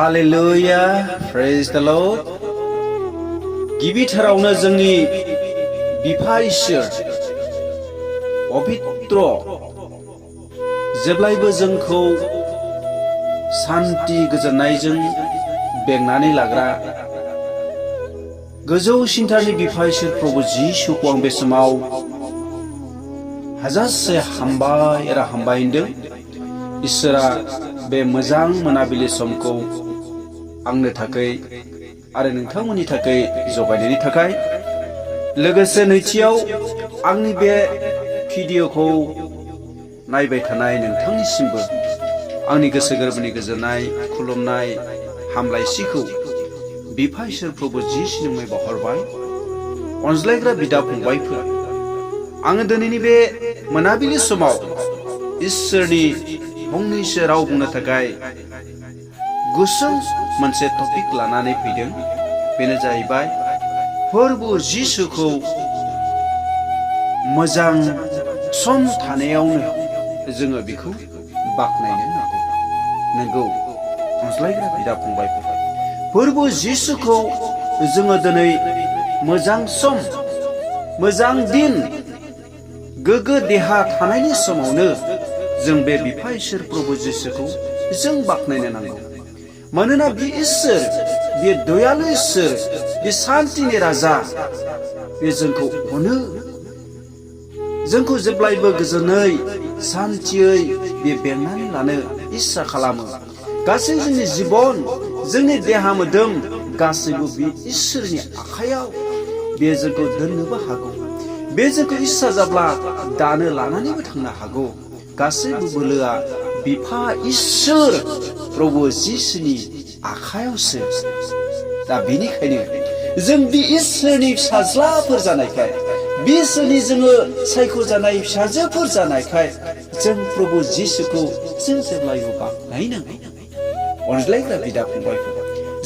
Hallelujah, praise the Lord. गिबिथारावनो जोंनि बिफा इसोर पबित्र जेब्लायबो जोंखौ शान्ति गोजोननायजों बेंनानै लाग्रा गोजौ सिन्थानि बिफा इसोर प्रभु जिसुखौ आं बे समाव हाजासे हामबाय आरो हामबाय होनदों। इसोरा बे मोजां मोनाबिलि समखौ आंनो थाखाय आरो नोंथांमोननि थाखाय जगायनायनि थाखाय लोगोसे नैथियाव आंनि बे भिडिअखौ नायबाय थानाय नोंथांनिसिमबो आंनि गोसो गोरबोनि गोजोननाय खुलुमनाय हामलायथिखौ बिफा इसोर प्रभु जिसुनि मुङै बावहरबाय। अनज्लायग्रा बिदा फंबायफोर, आङो दिनैनि बे मोनाबिलि समाव इसोरनि फंनैसो राव बुंनो थाखाय गुसुं मोनसे टपिक लानानै फैदों। बेनो जाहैबाय फोरबु जिसुखौ मोजां सम थानायावनो जोङो बेखौ बाख्नायनो नांगौ। नंगौ अनज्लायग्रा बिदा फंबायफोर, फोरबु जिसुखौ जोङो दिनै मोजां सम, मोजां दिन, गोग्गो देहा थानायनि समावनो जों बे बिफा इसोर प्रभु जिसुखौ जों बाख्नायनो नांगौ। मानोना बे इसोर, बे दयालु इसोर, बे शान्तिनि राजा, बे जोंखौ अनो, जोंखौ जेब्लायबो गोजोनै शान्तियै बे बेंनानै लानो इस्सा खालामो। गासै जोंनि जिबन, जोंनि देहा मोदोम गासैबो बे इसोरनि आखायाव बे जोंखौ दोननोबो हागौ। बे जोंखौ इस्सा जाब्ला दानो लानानैबो थांनो हागौ। गासैबो बोलोआ बिफा इसोर प्रभु जिसुनि आखायावसो। दा बेनिखायनो जों बे इसोरनि फिसाज्लाफोर जानायखाय, बे इसोरनि जोङो सायख'जानाय फिसाजोफोर जानायखाय जों प्रभु जिसुखौ जों जेब्लायबो बाख्नायनांगौ। अनज्लायग्रा बिदा फंबायफोर,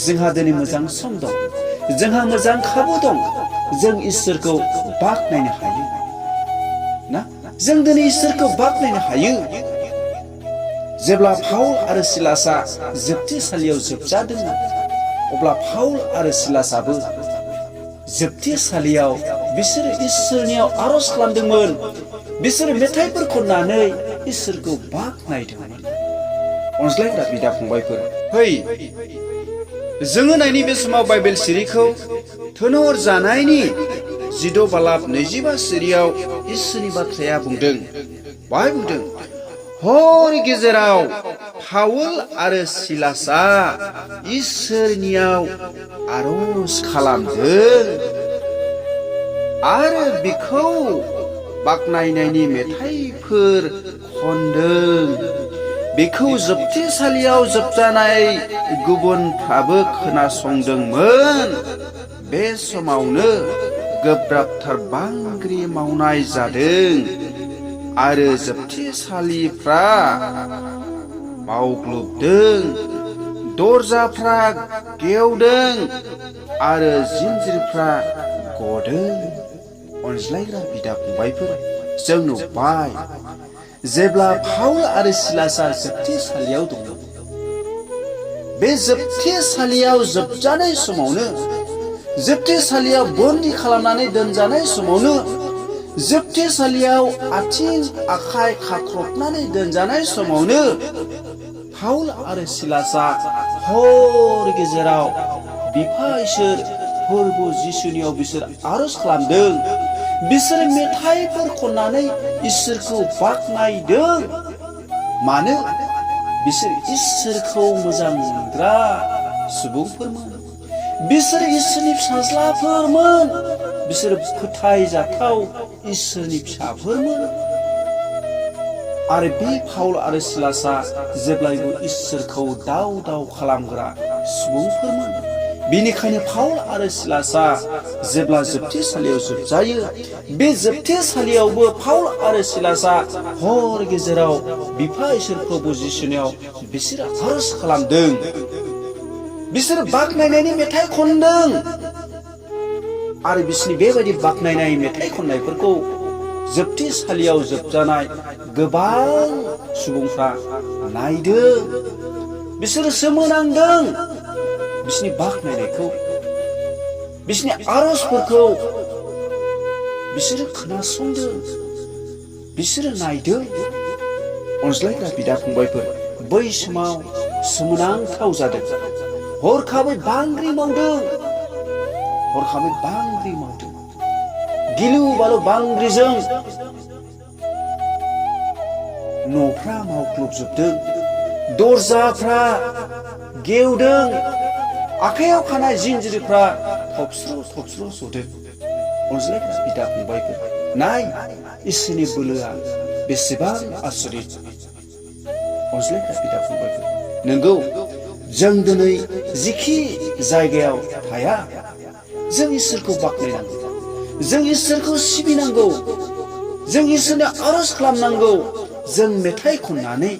जोंहा दिनै मोजां सम दं, जोंहा मोजां खाबु दं, जों इसोरखौ बाख्नायनो हायो ना? जों दिनै इसोरखौ बाख्नायनो हायो। जेब्ला पाउल आरो सिलासआ जोबथेसालियाव जोबजादोंमोन, अब्ला पाउल आरो सिलासआबो जोबथेसालियाव बिसोरो इसोरनियाव आरज खालामदोंमोन। बिसोरो मेथाइफोर खननानै इसोरखौ बाख्नायदोंमोन। अनज्लायग्रा बिदा फंबायफोर, फै जोङो नायनि बे समाव बाइबेल सिरिखौ थोनहर जानायनि 16:25 सिरियाव इसोरनि बाथ्राया बुंदों। बाहाय बुंदों, हर गेजेराव पाउल आरो सिलासआ इसोरनियाव आरज खालामदों आरो बिखौ बाख्नायनायनि मेथाइफोर खनदों। बेखौ जोबथेसालियाव जोबजानाय गुबुनफ्राबो खोनासंदोंमोन। बे समावनो गोब्राबथार बांग्रि मावनाय जादों आरो जोबथेसालिफ्रा मावग्लुबदों, दरजाफ्रा गेवदों आरो जिन्जिरफ्रा गदों। अनज्लायग्रा बिदा फंबायफोर, जों नुबाय जेब्ला पाउल आरो सिलासआ जोबथेसालियाव दंमोन, बे जोबथेसालियाव जोबजानाय समावनो, जोबथेसालियाव बन्दी खालामनानै दोनजानाय समावनो, जोबथेसालियाव आथिं आखाइ खाख्रबनानै दोनजानाय समावनो पाउल आरो सिलासआ हर गेजेराव बिफा इसोर फोरबु जिसुनियाव बिसोर आरज खालामदों। बिसोर मेथाइफोर खननानै इसोरखौ बाख्नायदों। मानो? बिसोर इसोरखौ मोजां मोनग्रा सुबुंफोरमोन। बिसोर इसोरनि फिसाज्लाफोरमोन। बिसोर फोथायजाथाव इसोरनि फिसाफोरमोन। आरो बे पाउल आरो सिलासआ जेब्लायबो इसोरखौ दाव दाव खालामग्रा सुबुंफोरमोन। बेनिखायनो पाउल आरो सिलासआ जेब्ला जोबथेसालियाव जोबजायो, बे जोबथेसालियावबो पाउल आरो सिलासआ हर गेजेराव बिफा इसोर प्रभु जिसुनियाव बिसोरो आरज खालामदों। बिसोर बाख्नायनायनि मेथाइ खनदों आरो बिसोरनि बेबायदि बाख्नायनाय मेथाइ खननायफोरखौ जोबथेसालियाव जोबजानाय गोबां सुबुंफ्रा नायदों। बिसोरो सोमोनांदों बिसोरनि बाख्नायनायखौ बिसोरनि आरजफोरखौ बिसोरो खोनासंदों बिसोरो नायदों अनज्लायग्रा बिदा फंबायफोर बै समाव सोमोनांथाव जादों हरखाबै बांग्रि मावदों हरखाबै बांग्रि मावदों गिलु बालु बांग्रिजों न'फ्रा मावख्लुबजोबदों दरजाफ्रा गेवदों आखायाव खानाय जिन्जिरिफ्रा थबस्र' जदों अनज्लायग्रा बिदा फंबायफोर नाय इसोरनि बोलोआ बेसेबां आसरित अनज्लायग्रा बिदा फंबायफोर नंगौ जों दिनै जिखि जायगायाव थाया जों इसोरखौ बाख्नायनांगौ जों इसोरखौ सिबिनांगौ जों इसोरनो आरज खालामनांगौ जों मेथाइ खननानै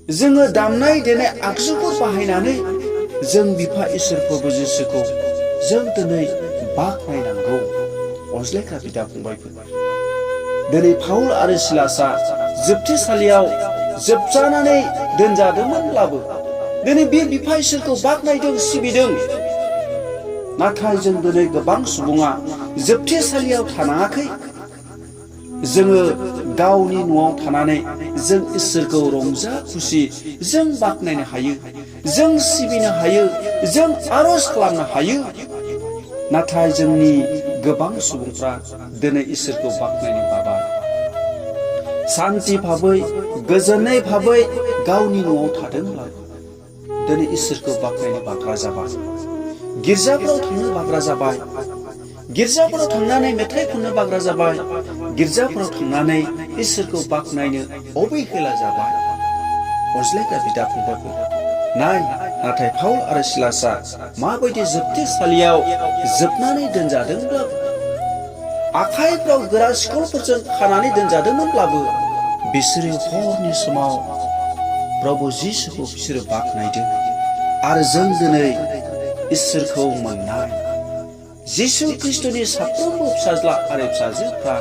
जोङो दामनाय देनाय आगजुफोर बाहायनानै जों बिफा इसोर प्रभु जिसुखौ जों दिनै बाख्नायनांगौ अनज्लायग्रा बिदा फंबायफोर दिनै पाउल आरो सिलासआ जोबथेसालियाव जोबजानानै दोनजादोंमोनब्लाबो दिनै बे बिफा इसोरखौ बाख्नायदों सिबिदों नाथाय जों दिनै गोबां सुबुङा जोबथेसालियाव थानाङाखै जोङो गावनि न'आव थानानै जों इसोरखौ रंजा खुसि जों बाख्नायनो हायो जों सिबिनो हायो जों आरज खालामनो हायो नाथाय जोंनि गोबां सुबुंफ्रा दिनै इसोरखौ बाख्नायनो बाबाय सान्ति भाबै गोजोनै भाबै गावनि न'आव थादोंब्लाबो दिनै इसोरखौ बाख्नायनो बाग्रा जाबाय गिर्जाफोराव थांनो बाग्रा जाबाय गिर्जाफोराव थांनानै मेथाइ खननो बाग्रा जाबाय गिर्जाफोराव थांनानै इसोरखौ बाख्नायनो अबहेला जाबाय अनज्लायग्रा बिदा फंबायफोर नाथाय पाउल आरो सिलासआ माबायदि जोबथेसालियाव जोबनानै दोनजादोंब्लाबो आखाइफ्राव गोरा सिखलफोरजों खानानै दोनजादोंमोनब्लाबो बिसोरो हरनि समाव प्रभु जिसुखौ बिसोरो बाख्नायदों आरो जों दिनै इसोरखौ मोननाय जिसु ख्रिस्टनि साफ्रोमबो फिसाज्ला आरो फिसाजोफ्रा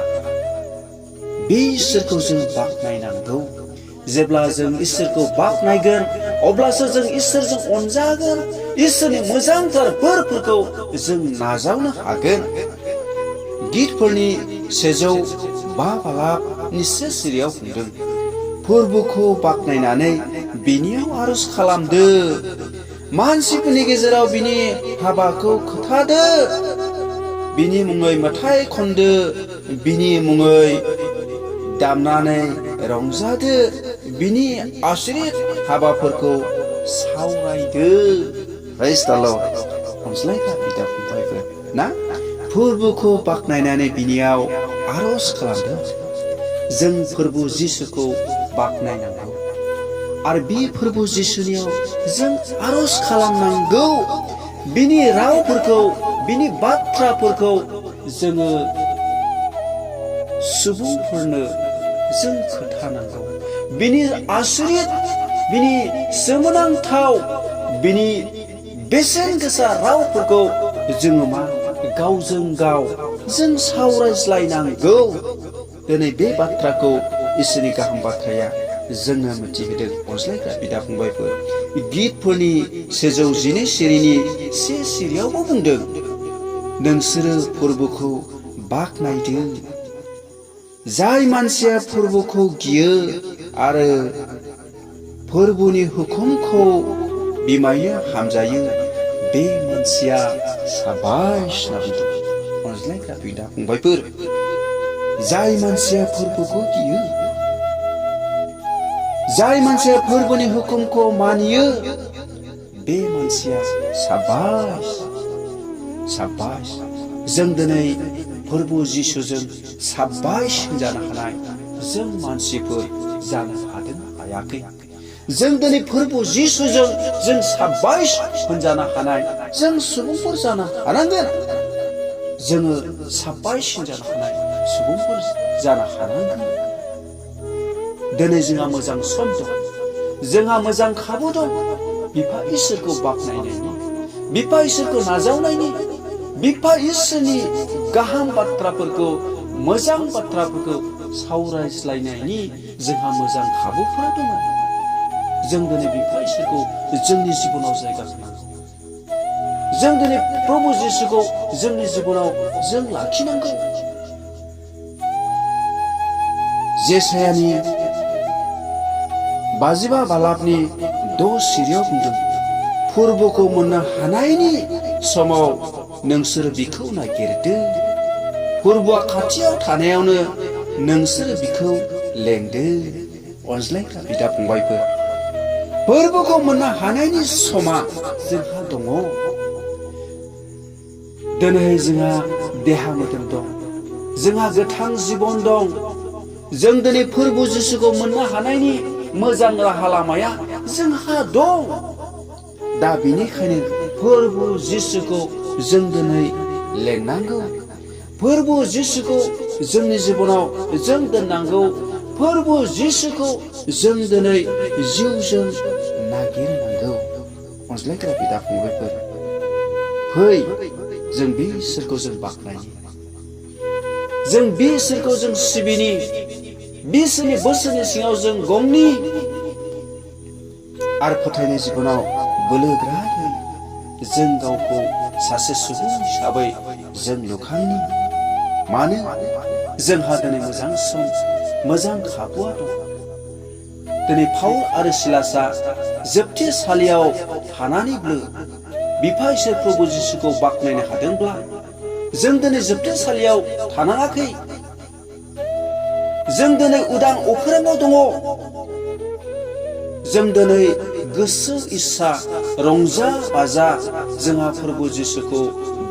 बे इसोरखौ जों बाख्नायनांगौ जेब्ला जों इसोरखौ बाख्नायगोन अब्लासो जों इसोरजों अनजागोन इसोरनि मोजांथार बोरफोरखौ जों नाजावनो हागोन गितफोरनि 105 बालाबनि से सिरियाव बुंदों फोरबुखौ बाख्नायनानै बिनियाव आरज खालामदो मानसिफोरनि गेजेराव बिनि हाबाखौ खोथादो बिनि मुङै मेथाइ खनदो बिनि मुङै दामनानै रंजादो बिनि आसरित हाबाफोरखौ सावरायदो प्रेज द लर्ड अनज्लायग्रा बिदा फंबायफोर ना फोरबुखौ बाख्नायनानै बिनियाव आरज खालामदो जों फोरबु जिसुखौ बाख्नायनांगौ आरो बे फोरबु जिसुनियाव जों आरज खालामनांगौ बिनि रावफोरखौ बिनि बाथ्राफोरखौ जोङो सुबुंफोरनो जों खोन्थानांगौ बिनि आसरित बिनि सोमोनांथाव बिनि बेसेन गोसा रावफोरखौ जोङो गावजों गाव जों सावरायज्लायनांगौ दिनै बे बाथ्राखौ इसोरनि गाहाम बाथ्राया जोंनो मिथिहोदों अनज्लायग्रा बिदा फंबायफोर गितफोरनि 112 सिरिनि 1 सिरियावबो बुंदों नोंसोरो फोरबुखौ बाख्नायदों जाय मानसिया फोरबुखौ गियो आरो फोरबुनि हुकुमखौ बिमायनो हामजायो बे मानसिया साबायस नांगौ अनज्लायग्रा बिदा फंबायफोर जाय मानसिया फोरबुखौ गियो जाय मानसिया फोरबुनि हुकुमखौ मानियो बे मानसिया साबायस साबायस जों दिनै फोरबु जिसुजों साबायस होनजानो हानाय जों मानसिफोर जानो हादों हायाखै जों दिनै फोरबु जिसुजों जों साबायस होनजानो हानाय जों सुबुंफोर जानो हानांगोन जोङो साबायस होनजानो हानाय सुबुंफोर जानो हानांगोन दिनै जोंहा मोजां सम दं जोंहा मोजां खाबु दं बिफा इसोरखौ बाख्नायनायनि बिफा इसोरखौ नाजावनायनि बिफा इसोरनि गाहाम बाथ्राफोरखौ मोजां बाथ्राफोरखौ सावरायज्लायनायनि जोंहा मोजां खाबुफोर दङ जों दिनै बिफा इसोरखौ जोंनि जिबनाव जायगा होनांगौ। जों दिनै प्रभु जिसुखौ जोंनि जिबनाव जों लाखिनांगौ। जेसायानि 55 बालाबनि 6 सिरियाव बुंदों, फोरबोखौ मोननो हानायनि समाव नोंसोर बिखौ नागिरदो। फोरबोआ खाथियाव थानायावनो नोंसोर बिखौ लेंदो। अनज्लायग्रा बिदा फंबायफोर, फोरबोखौ मोननो हानायनि समा जोंहा दङ। दिनै जोंहा देहा मोदोम दं, जोंहा गोथां जिबन दं। जों दिनै फोरबो जिसुखौ मोननो हानायनि मोजां राहा लामाया जोंहा दं। दा बेनिखायनो फोरबो जिसुखौ जों दिनै लेंनांगौ। फोरबो जिसुखौ जोंनि जिबनाव जों दोननांगौ। फोरबो जिसुखौ जों दिनै जिउजों नागिरनांगौ। अनज्लायग्रा बिदा फंबायफोर, फै जों बे इसोरखौ जों बाख्नायो। जों बे इसोरखौ जों सिबिनि। बे इसोरनि बोसोरनि सिङाव जों गंनि आरो फोथायनाय जिबनाव बोलोग्रायै जों गावखौ सासे सुबुं हिसाबै जों लुखांनि। मानो जोंहा दिनै मोजां सम, मोजां खाबुआ दं। दिनै पाउल आरो सिलासआ जोबथेसालियाव थानानैबो बिफा इसोर प्रभु जिसुखौ बाख्नायनो हादोंब्ला, जों दिनै जोबथेसालियाव थानाङाखै। जों दिनै उदां अख्राङाव दङ। जों दिनै गोसो इस्सा रंजा बाजा जोंहा प्रभु जिसुखौ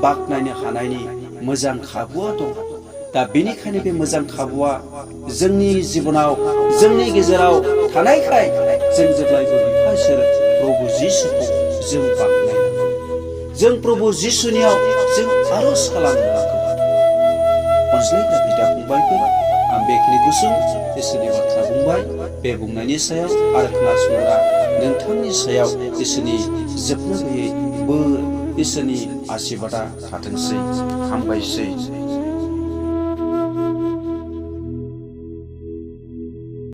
बाख्नायनो हानायनि मोजां खाबुआ दं। दा बेनिखायनो बे मोजां खाबुआ जोंनि जिबनाव, जोंनि गेजेराव थानायखाय जों जेब्लायबो बिफा इसोर प्रभु जिसुखौ जों बाख्नायनांगौ। जों प्रभु जिसुनियाव जों आरज खालामनांगौ। अनज्लायग्रा बिदा फंबायफोर, आं बेखिनि गुसुं इसोरनि बाथ्रा बुंबाय। बे बुंनायनि सायाव आरो खोनासंग्रा नोंथांनि सायाव इसोरनि जोबनो गैयै बोर, इसोरनि आशीर्बादा थाथोंसै। हामबायसै।